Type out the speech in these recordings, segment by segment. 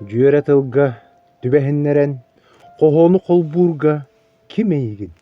Дьүөрэ тылга түбэһиннэрэн, хоһоону холбуурга ким эйигин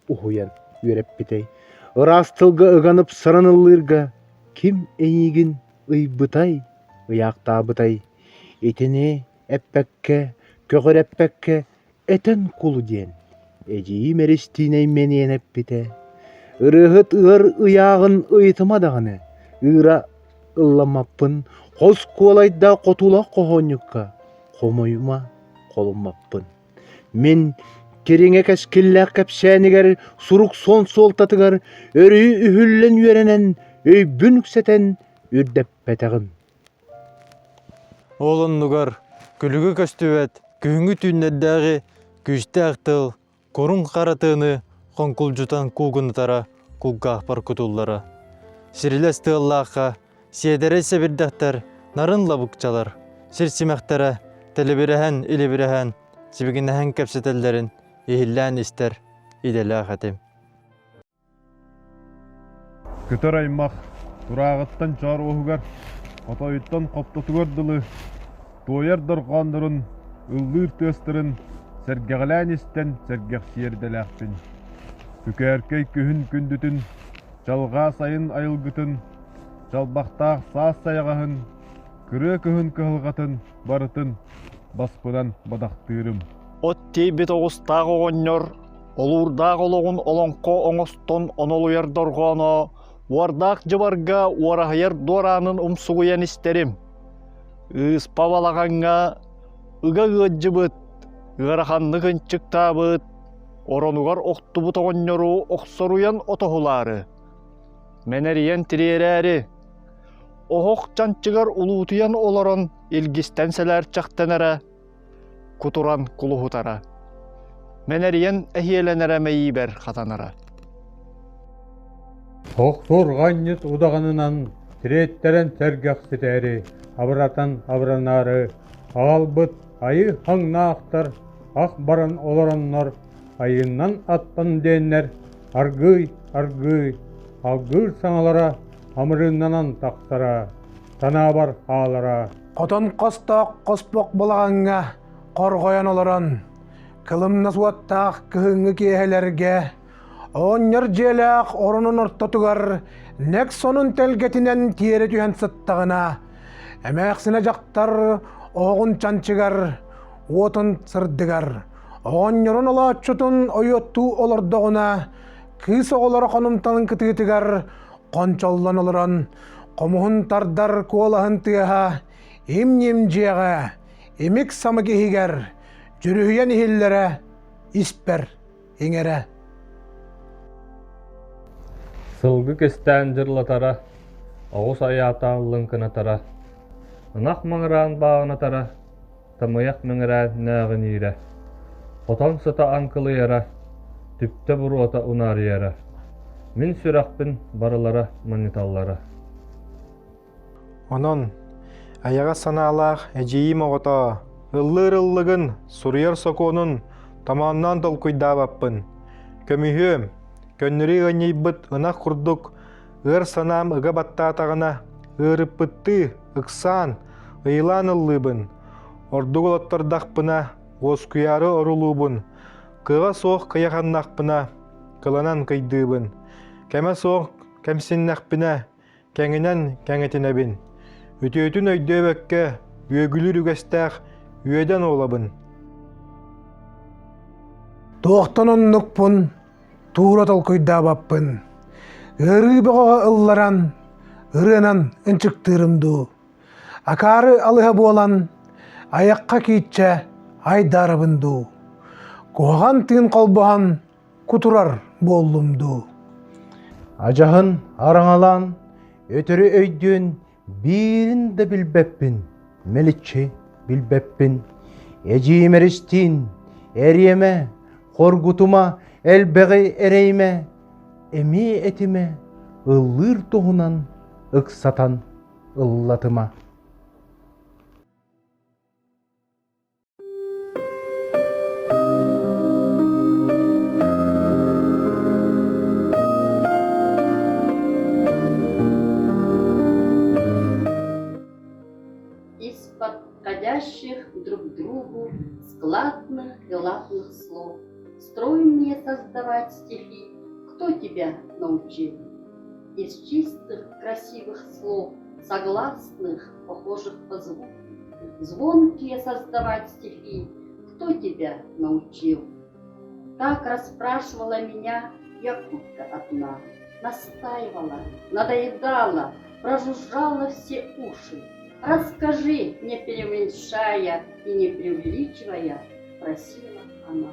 уһуйан үөрэппитэй? Ыраас тылга ыган ыпсаран ыллыырга ким эйигин ыйбытай, ыйаахтаабытай? Итини эппэккэ, көҕүрэппэккэ этэн кулу диэн эдьиийим эристиинэй мэниэн эппитэ. Ырыаһыт ыар ыйааҕын ыйытыма даҕаны, ыыра ылламмаппын, хос куолайдаах хотуулаах хоһоонньукка хомойума холуммаппын. Мин кириҥэ кэскиллээх кэпсээнигэр сурук суон суолтатыгар өрүү үһүллэн үөрэнэн, өйбүн үксэтэн үрдэппэтэҕим. Ол оннугар күлүгү көстүбэт күһүҥҥү түүннэрдээҕи күүстээх тыл куруҥ хара тыаны хоҥкулдьутан куугунатара кулгаахпар кутуллара. Сирилэс тыаллаахха сиэдэрэй сэбирдэхтэр нарын лабыкчалар, сир симэхтэрэ тэлибирэһэн илибирэһэн сибигинэһэн кэпсэтэллэрин иһиллээн истэр идэлээх этим. Көтөр аймах турааҕыттан чоор уоһугар, хотойуттан хоптотугар дылы туойар дорҕооннорун, ыллыыр тыастарын сэргэҕэлээн истэн сэргэхсийэр идэлээхпин. Күкээркэй күһүн күндүтүн, чалҕаа сайын айылгытын, чалбахтаах саас сайаҕаһын, кырыа кыһын кыһалҕатын барытын баспынан бадахтыырым. От тиэйбит оҕустаах оҕонньор Олуурдаах олоҕун олоҥхо оҥостон онолуйар дорҕооно уордаах дьыбарга уораһыйар дуораанын умсугуйан истэрим. Ыыспа балаҕаҥҥа ыга ыаддьыбыт, ыараханнык ынчыктаабыт, оронугар охтубут оҕонньору охсоруйан отоһулаары, мэнэрийэн тириэрээри, оһох чанчыгар улуутуйан олорон илгистэн сэлээрчэхтэнэрэ, кутуран кулуһутара, мэнэрийэн эһиэлэнэрэ мэйиибэр хатанара. Охсурҕанньыт удаҕанынан тириэттэрэн сэргэхситээри, абыратан абыранаары аҕалбыт айыы хаҥнаахтар ах баран олороннор айыыннан аттан диэннэр аргыый аргыый алгыыр саҥалара амырыыннанан тахсара, санаабар хаалара. Хотон хостоох хоспох балаҕаҥҥа хорҕойон олорон, кылымнас уоттаах кыһыҥҥы киэһэлэргэ оҕонньор дьиэлээх оронун ортотугар нэк сонун тэлгэтинэн тиэрэ түһэн сыттаҕына, эмээхсинэ дьахтар оһоҕун чанчыгар, уотун сырдыгар, оҕонньорун олооччутун ойуоттуу олордоҕуна, кыыс оҕолоро хонумталын кытыытыгар хончоллон олорон хомуһун тардар куолаһын тыаһа им-ньим дьиэҕэ имик-самык иһигэр дьүрүһүйэн иһиллэрэ испэр иҥэрэ. Сылгы кистээн дьырылатара, оҕус айаатаан лыҥкынатара, ынах маҥыраан бааҕынатара, тамыйах мэҥирээн нээҕиниирэ, хотон сыта аҥкылыйара, түптэ буруота унаарыйара, мин сүрэхпин барылара манньыталлара. Онон айаҕас санаалаах эдьиийим оҕото ыллыыр ыллыгын, суруйар сокуонун томоонноон толкуйдаабаппын. Көмүһүөм, көннөрү ыанньыйбыт ынах курдук ыар санаам ыга баттаатаҕына, ыарыппыттыы, ыксаан, ыйылаан ыллыыбын. Ордук олоттордохпуна, уоскуйаары орулуубун, кыаҕа суох кыйаханнахпына, кыланан кыйдыыбын. Кэмэ суох кэмсиннэхпинэ, кэҥинэн кэҥэтинэбин. Үтүөтүн өйдөөбөккө, үөгүлүүр үгэстээх үөдэн уолабын. Туохтан оннукпун туура толкуйдаабаппын. Ыарыы бөҕөҕө ылларан, ырыанан ынчыктыырым дуу. Акаары алыһа буолан, айахха кииччэ айдаарабын дуу. Куһаҕан тыын холбоһон кутурар буоллум дуу. Адьаһын араҥалаан, өтөрү өйдүөн биирин да билбэппин, мэличчи билбэппин. Эдьиийим эристиин, эриэмэ, хоргутума, элбэҕи эрэйимэ, эмиэ этимэ, ыллыыр туһунан ыксатан ыллатыма. Из подходящих друг. Складных и ладных слов, стройные создавать стихи, кто тебя научил? Из чистых красивых слов, согласных, похожих по звуку, звонкие создавать стихи, кто тебя научил? Так расспрашивала меня якутка одна, настаивала, надоедала, прожужжала все уши. Расскажи, не преуменьшая и не преувеличивая, просила она.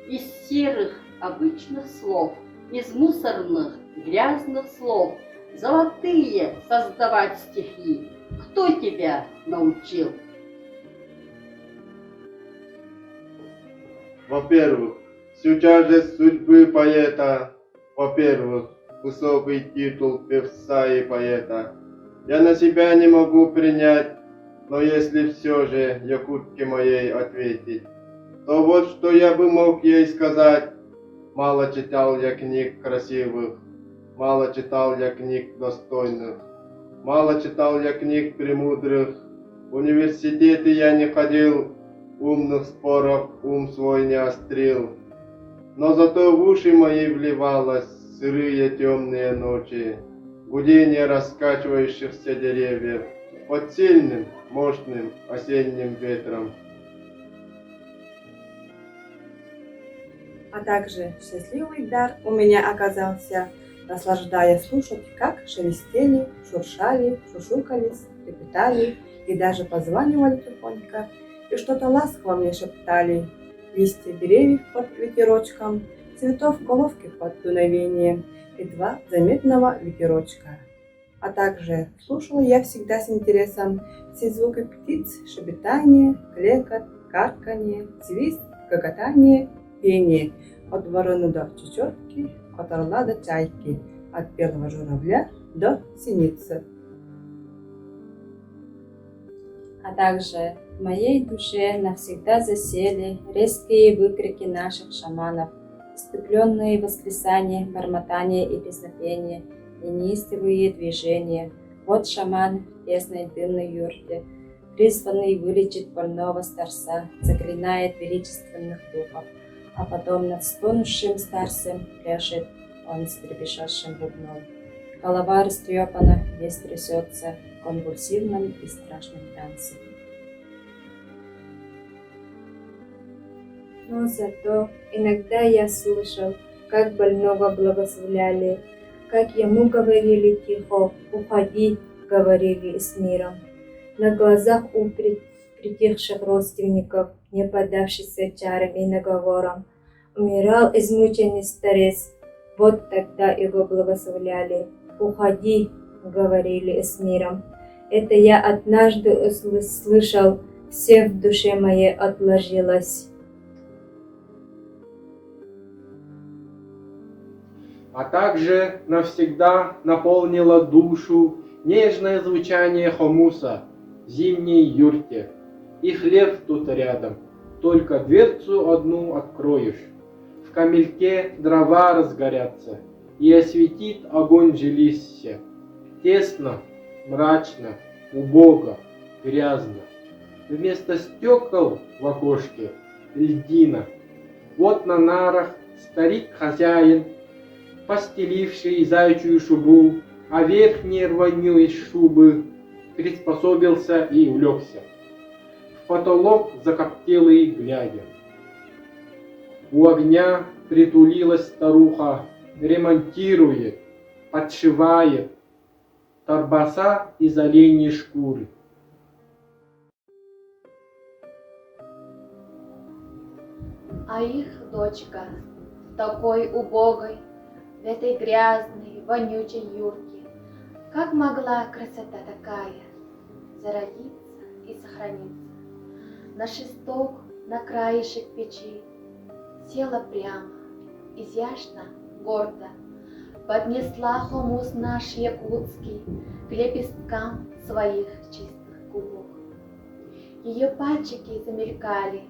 Из серых обычных слов, из мусорных грязных слов золотые создавать стихи. Кто тебя научил? Во-первых, всю тяжесть судьбы поэта, во-первых, высокий титул певца и поэта, я на себя не могу принять, но если все же якутке моей ответить, то вот что я бы мог ей сказать. Мало читал я книг красивых, мало читал я книг достойных, мало читал я книг премудрых, в университеты я не ходил, умных споров ум свой не острил. Но зато в уши мои вливалось сырые темные ночи, гудение раскачивающихся деревьев под сильным, мощным осенним ветром. А также счастливый дар у меня оказался, наслаждая слушать, как шелестели, шуршали, шушукались, трепетали и даже позванивали тихонько, и что-то ласково мне шептали. Листья деревьев под ветерочком, цветов головки под дуновением едва заметного ветерочка. А также слушала я всегда с интересом все звуки птиц, шебетание, клекот, карканье, свист, гоготание, пение от вороны до чечетки, от орла до чайки, от белого журавля до синицы. А также в моей душе навсегда засели резкие выкрики наших шаманов, иступленные восклицания, бормотание и песнопение, и неистовые движения. Вот шаман в тесной дымной юрте, призванный вылечить больного старца, заклинает величественных духов, а потом над стонущим старцем пляшет он с дребезжащим бубном. Голова растрепана, весь трясется в конвульсивном и страшном танце. Но зато иногда я слышал, как больного благословляли, как ему говорили тихо «Уходи», говорили с миром. На глазах у притихших родственников, не поддавшихся чарам и наговорам, умирал измученный старец. Вот тогда его благословляли. «Уходи», говорили с миром. Это я однажды услышал, все в душе моей отложилось. А также навсегда наполнило душу нежное звучание хомуса в зимней юрте. И хлев тут рядом, только дверцу одну откроешь. В камельке дрова разгорятся, и осветит огонь жилище. Тесно, мрачно, убого, грязно. Вместо стекол в окошке льдина. Вот на нарах старик-хозяин, постеливший заячью шубу, а верхней рванью из шубы приспособился и улегся. В потолок закоптелый глядя. У огня притулилась старуха, ремонтирует, подшивает торбаса из оленьей шкуры. А их дочка в такой убогой, в этой грязной, вонючей юрке, как могла красота такая зародиться и сохраниться? На шесток, на краешек печи села прямо, изящно, гордо, поднесла хомус наш якутский к лепесткам своих чистых губок. Ее пальчики замелькали,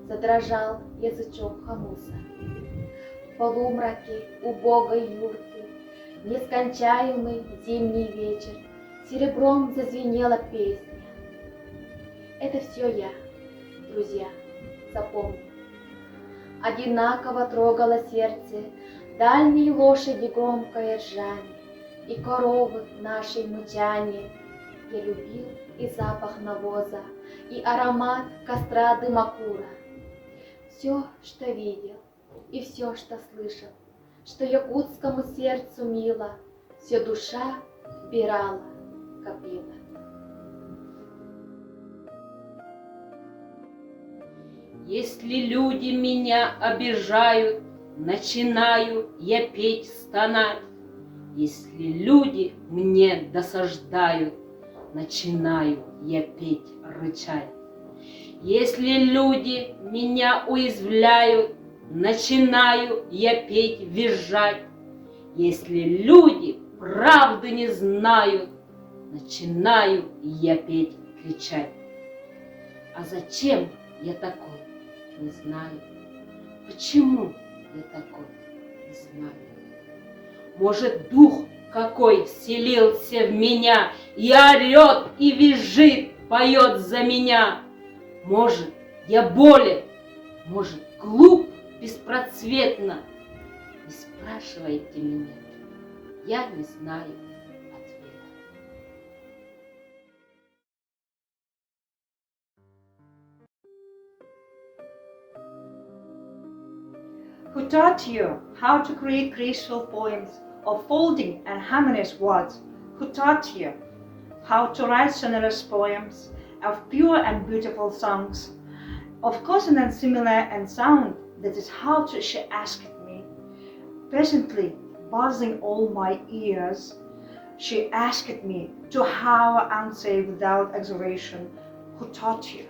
задрожал язычок хомуса. В полумраке убогой юрты, нескончаемый зимний вечер, серебром зазвенела песня. Это все я, друзья. запомнил. Одинаково трогало сердце дальней лошади громкое ржание и коровы нашей мычание. Я любил и запах навоза, и аромат костра дымокура. Все, что видел, и все, что слышал, что якутскому сердцу мило, все душа вбирала, копила. Если люди меня обижают, начинаю я петь, стонать. Если люди мне досаждают, начинаю я петь, рычать. Если люди меня уязвляют, начинаю я петь, визжать. Если люди правды не знают, начинаю я петь, кричать. А зачем я такой, не знаю. Почему я такой, не знаю. Может, дух какой вселился в меня и орет, и визжит, поет за меня. Может, я болен, может, глуп беспросветно. Не спрашивайте меня, я не знаю ответа. Who taught you how to create graceful poems of folding and harmonious words? Who taught you how to write sonorous poems of pure and beautiful songs, of consonant similar and sound? That is how to, she asked me. Presently, buzzing all my ears, she asked me to how answer without exaggeration, who taught you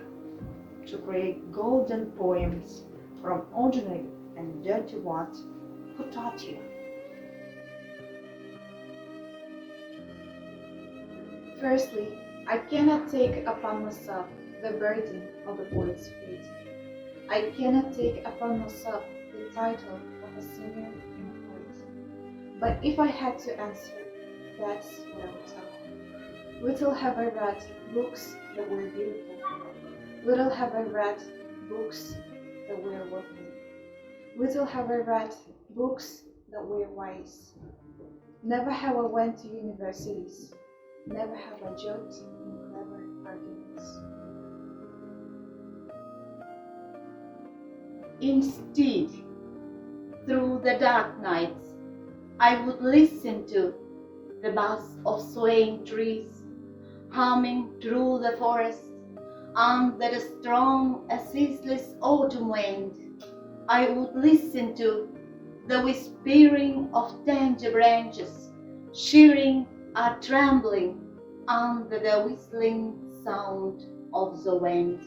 to create golden poems from ordinary and dirty words? Who taught you? Firstly, I cannot take upon myself the burden of a poet's fate. I cannot take upon myself the title of a singer and a poet. But if I had to answer, that's what I would tell. Little have I read books that were beautiful. Little have I read books that were lovely. Little have I read books that were wise. Never have I went to universities. Never have I joked in clever arguments. Instead, through the dark nights, I would listen to the buzz of swaying trees humming through the forest and the strong, a ceaseless autumn wind. I would listen to the whispering of tender branches, shearing or trembling under the whistling sound of the wind.